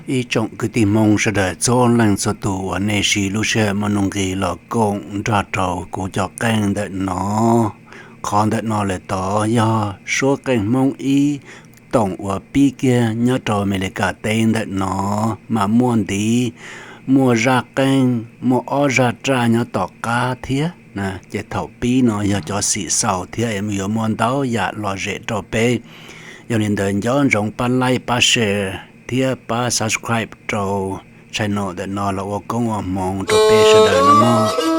Ib tsoom kwv tij Hmoob sawv daws txhua leej txhua tus uas nej siv lub sij hawm muaj nuj nqis los koom nrog rau kuv cov qeej ntawm no. Qhov ntawm no lawm tod yog suab qeej Hmoob ib toom uas pib kiag nyob rau Amelikas teb ntawm no, mas muaj ntiv, muaj zaj qeej, muaj ob zaj raj nyob tom qab thiab. Ces thaum pib no yog cov xim xaus thiab yuav muaj ntau yam lom zem rau peb. Yog li ntawd nco ntsoov pab like, pab share thiab pab subscribe rau channel ntawm no los ua koob ua hmoov rau peb sawv daws nawb mog.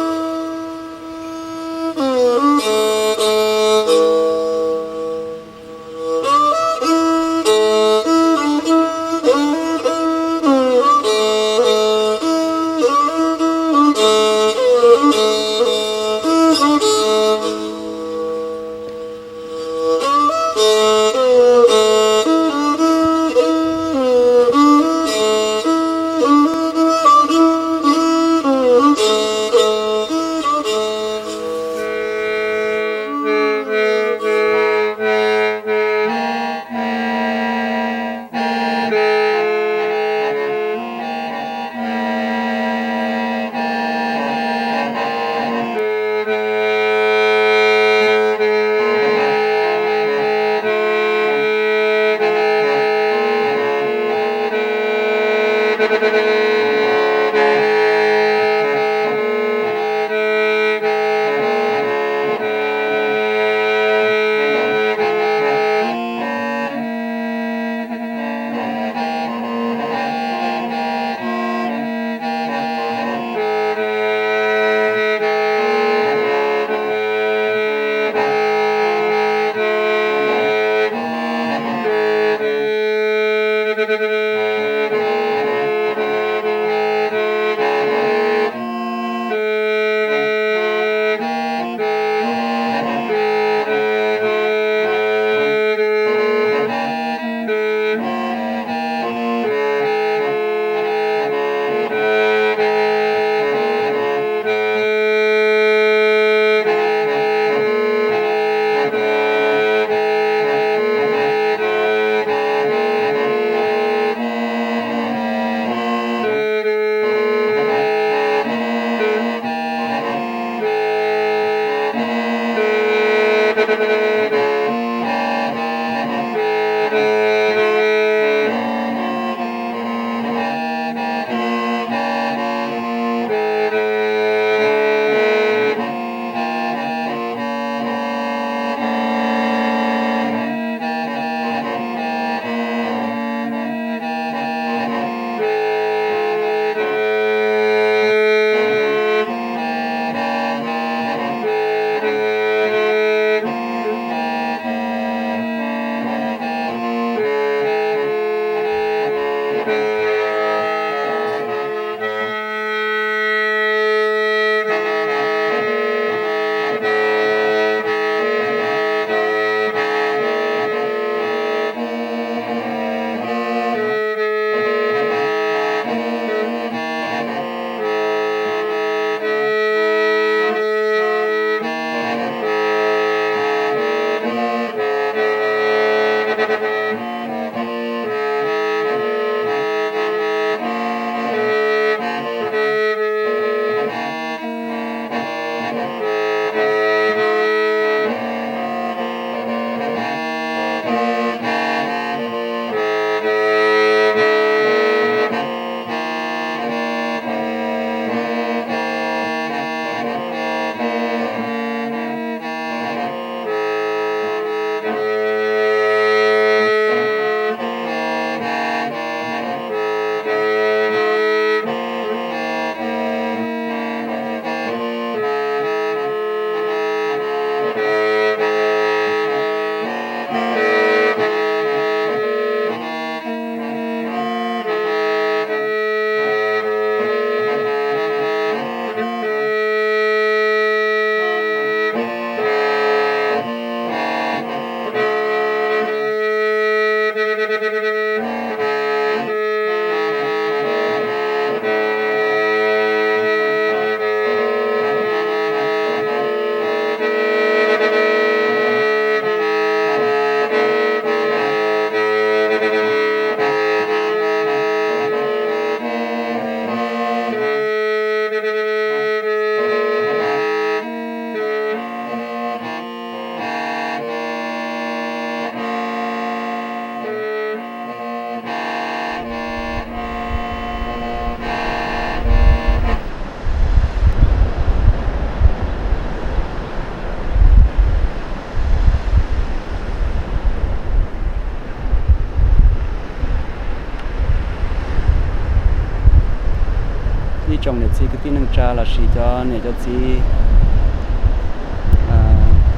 tsoom niam txiv kwv tij neej tsa lossis cov niam cov txiv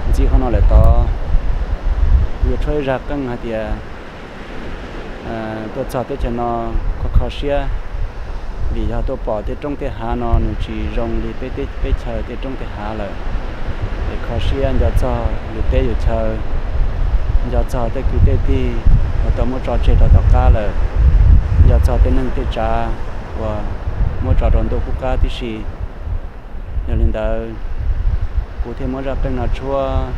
ntxiv qhov no lawm tod, kuv yuav tshuab ib zaj qeej hais tias tuaj txog teb chaws no kho kho siab, vim yog tuaj pom tej roob tej hav no nws tsis zoo li peb teb peb chaws tej roob tej hav lawm. Es kho siab nco txog yus teb yus chaw, nco txog tej kwv tej tij uas tau muab tso tseg rau tom qab lawm, nco txog tej neeg tej tsav uas muab tso rau ntuj qub qab tib si. Yog li ntawd, kuv thiaj muab zaj qeej no tshuab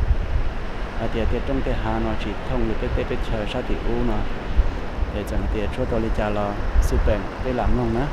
hais tias tej roob tej hav no tsis thooj li peb teb peb chaws sab tim ub no. Es txawm hais tias tshuab tau li cas los xij peem peb lam mloog na.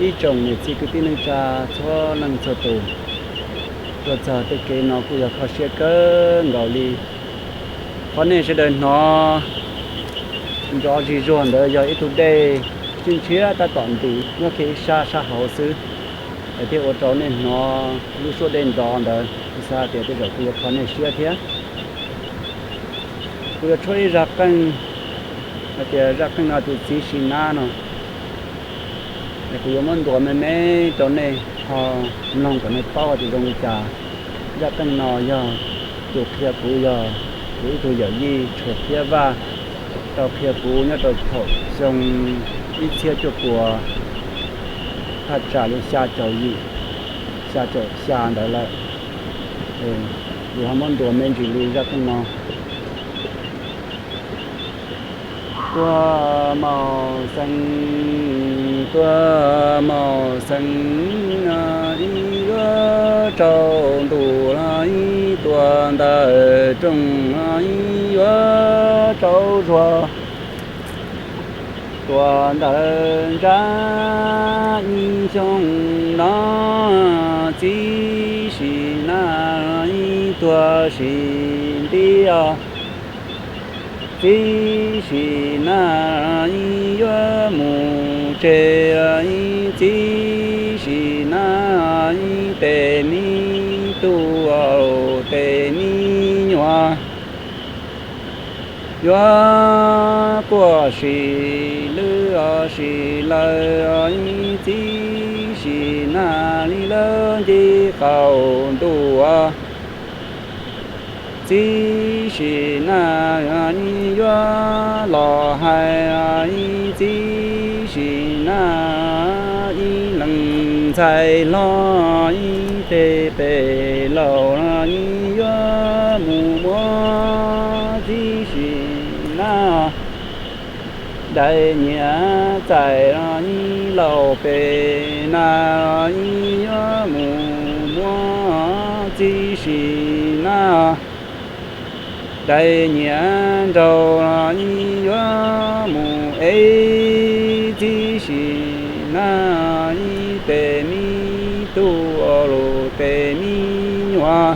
Ib tsoom niam txiv kwv tij neej tsa txhua leej txhua tus, tuaj txog tej kev no kuj yog kho siab kawg nkaus li. Qhov nej sawv daws hnov nrov zig zuag ntawd yog ib tug dej tshiab ntshiab tab tom ntim nyob kiag ib sab sab hauv xwb, es thiaj ua rau nej hnov lub suab dej nrov ntawd. Kuv xav hais tias tej zaum kuj yuav kho nej siab thiab. Kuv yuav tshuab ib zaj qeej hais tias zaj qeej no tus txiv Sim Nab no, es kuv yuav muab ntuas me me rau nej ho mloog kom nej paub hais tias zoo li cas. Zaj qeej no yog tus qhia kuv yog kuv ib tug yawm yij Tshuas Thiab Vaj, tau qhia kuv nyob rau thaum xyoo ib txhiab cuaj puas thaj tsam li xya caum yim, xya caum xya ntawd lawm. Kuv ho muab ntuas me ntsis li zaj qeej no. Tuaj maum xeev, tuaj maum xeev, ib yuav tsaus ntuj los ib tuaj ntawm rooj, ib yuav tsaus zuag. Tuaj ntawm ntsab ib xyoo no, txiv Sim Nab ib tuag sim ntiag. Txiv Sim Nab ib yuav mus tseg, txiv Sim Nab ib tes me tub, tes me nyuam. Yuav quaj sim lwj sim lawm, txiv Sim Nab li lawv nce qaum ntuj. Txiv Sim Nab yuav los hais, txiv Sim Nab ib leeg ntxhais hlob ib teg pem laus yuav mus muab txiv Sim Nab Dais nyiam txais los ib laus pem na los ib yuav mus muab txib sim na. Dais nyiam nraug los ib yuav mus ev txib sim na ib tes me tub ua luj tes me nyuam.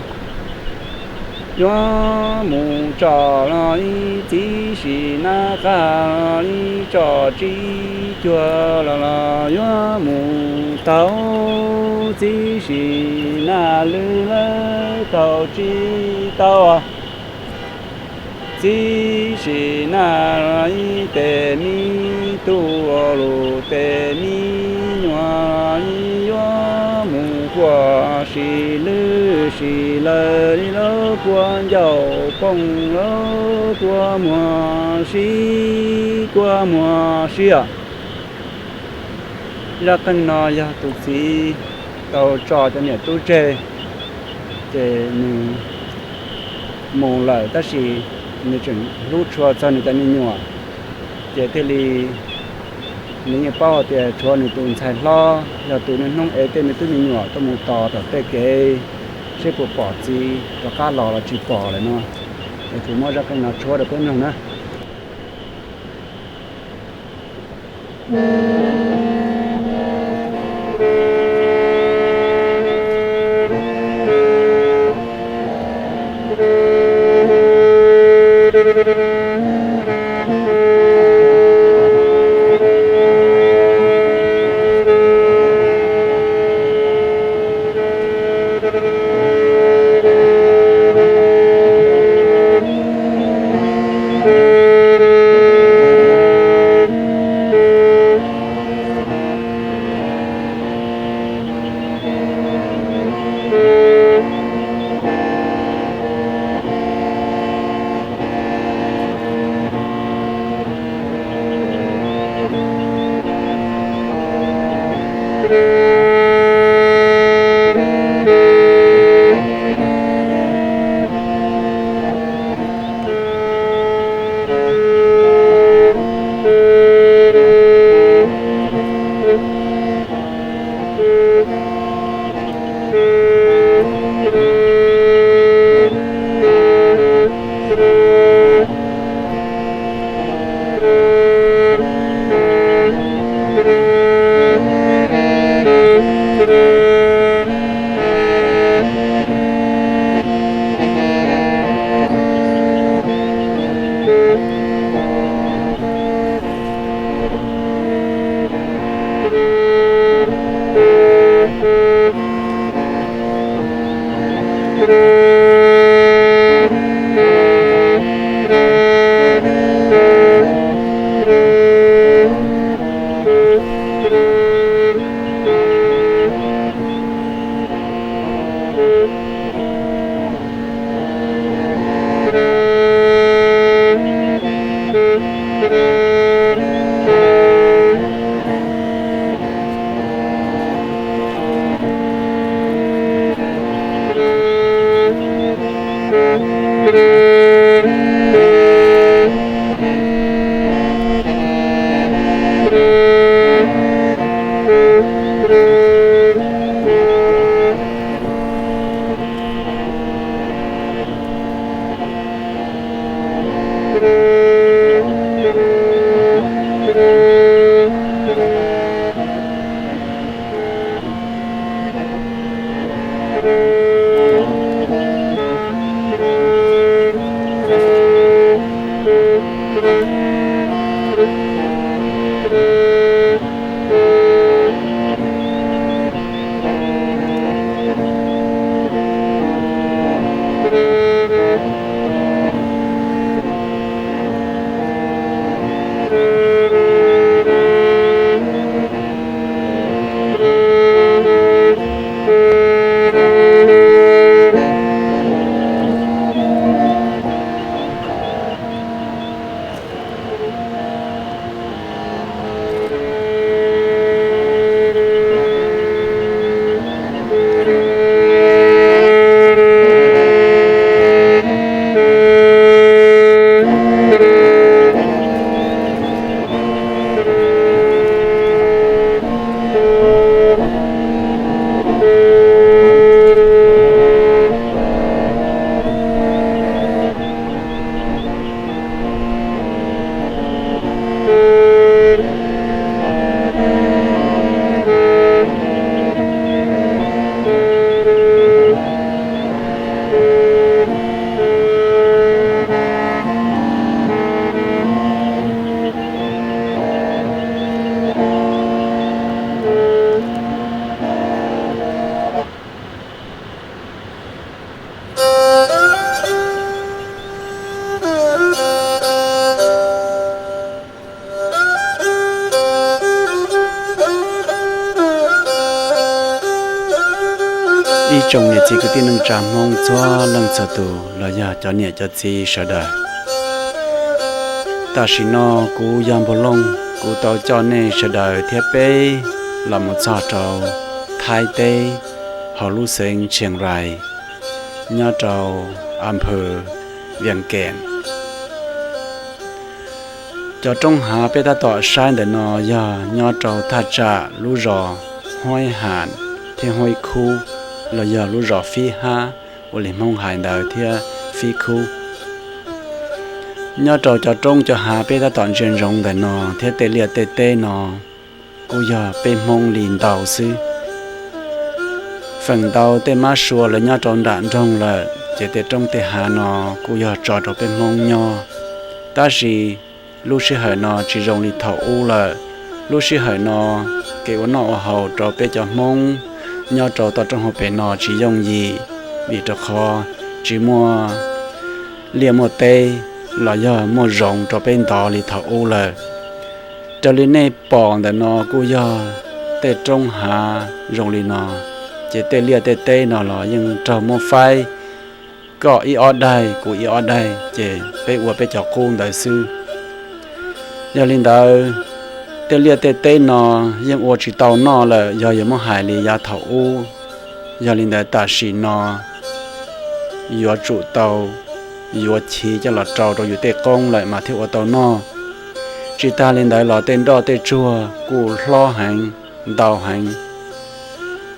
Yuav mus tsom los ib txib sim na qab los ib tsom tsib cuag los los yuav mus tau txib sim na lwj lawv tau tsis tau. Txib sim na los ib tes me tub ua luj tes me nyuam los ib yuav mus kuaj sim lwj sim lawv li lub kua ncauj pooj lub kua muag sib kua muag sib os. Zaj qeej no yog tus txiv tau tso cov niam tub tseg, ces nws mus lawm tab sis nws tseem hlub tshua txog nws cov me nyuam, ces thiaj li nws yeej paub hais tias tshuav nws tus ntxhais hlob yog tus niaj hnub ev tej me tub me nyuam tuaj mus tos tom tej kev seb puas pom txiv rov qab los los tsis pom lawm no. Es kuv muab zaj qeej no tshuab rau peb mloog na. Tsoom niam txiv kwv tij neej tsa Hmoob txhua leej txhua tus los yog cov niam cov txiv sawv daws, tam sim no kuv yog Npug Looj, kuv tau coj nej sawv daws thiab peb los mus txog rau Thaib teb, hauv lub xeev Tsheej Rais, nyob rau a phwv Vias Keem. Cov roob hav peb tab tom saib ntawm no yog nyob rau thaj tsam lub zos Huaib Ham thiab Huaib Khub, los yog lub zos Fib Hab, ua li Hmoob hais ntawd thiab Fib Khub. Nyob rau cov roob cov hav peb tab tom ntsia ntsoov ntawm no thiab tej liaj tej teb no kuj yog peb Hmoob li ntau xwb. Feem ntau tej mab sua lawv nyob rau nram nroog lawm, ces tej roob tej hav no kuj yog tso rau peb Hmoob nyob. Tab sis lub sij hawm no tsis zoo li thaum ub lawm. Lub sij hawm no kev ua noj ua haus rau peb cov Hmoob nyob rau toj roob hauv pes no tsis yooj yim, vim rau qhov tsis muaj liaj muaj teb los yog muaj zoov rau peb ntov li thaum ub lawm. Raws li nej pom ntawm no kuj yog tej roob hav zoo li no, ces tej liaj tej teb no los yeej raug muab faib, koj ib ob daig kuv ib ob daig, ces peb ua peb cov qub ntawd xwb. Yog li ntawd, tej liaj tej teb no yeej ua tsis tau noj lawm, yog yuav muab hais li yav thaum ub. Yog li ntawd tam sim no yuav tsum tau yuav chiv coj los rau rau yus tej qoob lawm mas thiaj ua tau noj. Tsis tag li ntawd los tej nroj tej tsuag kuj hlob heev, ntau heev,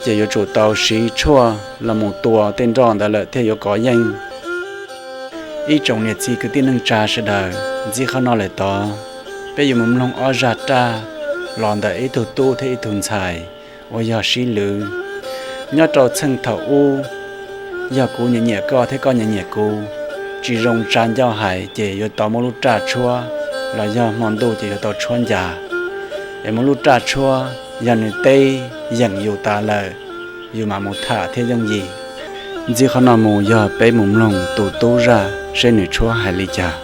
ces yuav tsum tau siv tshuaj los mus tua tej nroj ntawd lawm thiaj yuav kov yeej. Ib tsoom niam txiv kwv tij neej tsa sawv daws, ntxiv qhov no lawm tod, peb yuav mus mloog ob zaj raj los ntawm ib tug tub thiab ib tug ntxhais uas yog sib lwv. Nyob rau txheej thaum ub, yog kuv nyiam nyiam koj thiab koj nyiam nyiam kuv, tsis zoo tsa ncauj hais ces yuav tau muab lub raj tshuab, los yog hmo ntuj ces yuav tau tshuab ncas, es muab lub raj tshuab, yog nws teb yeem yus tas lawm, yus mam mus tham thiaj yooj yim. Ntxiv qhov no mus yog peb mus mloog tus tub zaj seb nws tshuab hais li cas.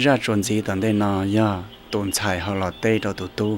Zaj txuas ntxiv tom ntej no yog tus ntxhais ho los teb rau tus tub.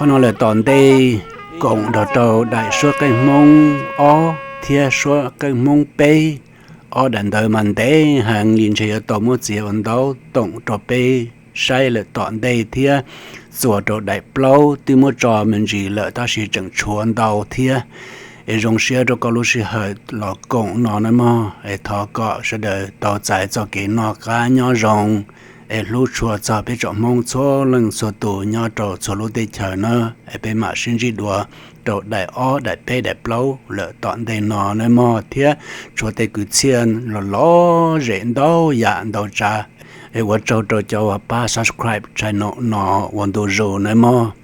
Qhov no lawm tom ntej koom nrog rau daim suab qeej Hmoob ob thiab suab qeej Hmoob peb. Ob daim ntawv mas ntev heev li, ntshe yuav tau muab txiav ua ntaub toom rau peb saib lawm tom ntej thiab. Txuas rau daim plaub twb muab tso me ntsis lawm tab sis tseem tshuav ntau thiab. Es zoo siab rau koj lub sij hawm los koom no nawb mog, es thov kom sawv daws tau txais txoj kev noj qab nyob zoo, es hlub tshua txog peb tsoom Hmoob txhua leej txhua tus nyob rau txhua lub teb chaws na. Es peb mam sib ntsib dua rau daim ob, daim peb, daim plaub lawm tom ntej no nawb mog, thiab tshuav tej kwv txhiaj los lom zem ntau yam ntau tsav. Es ua tsaug rau cov uas pab subscribe channel no ua ntu zus nawb mog.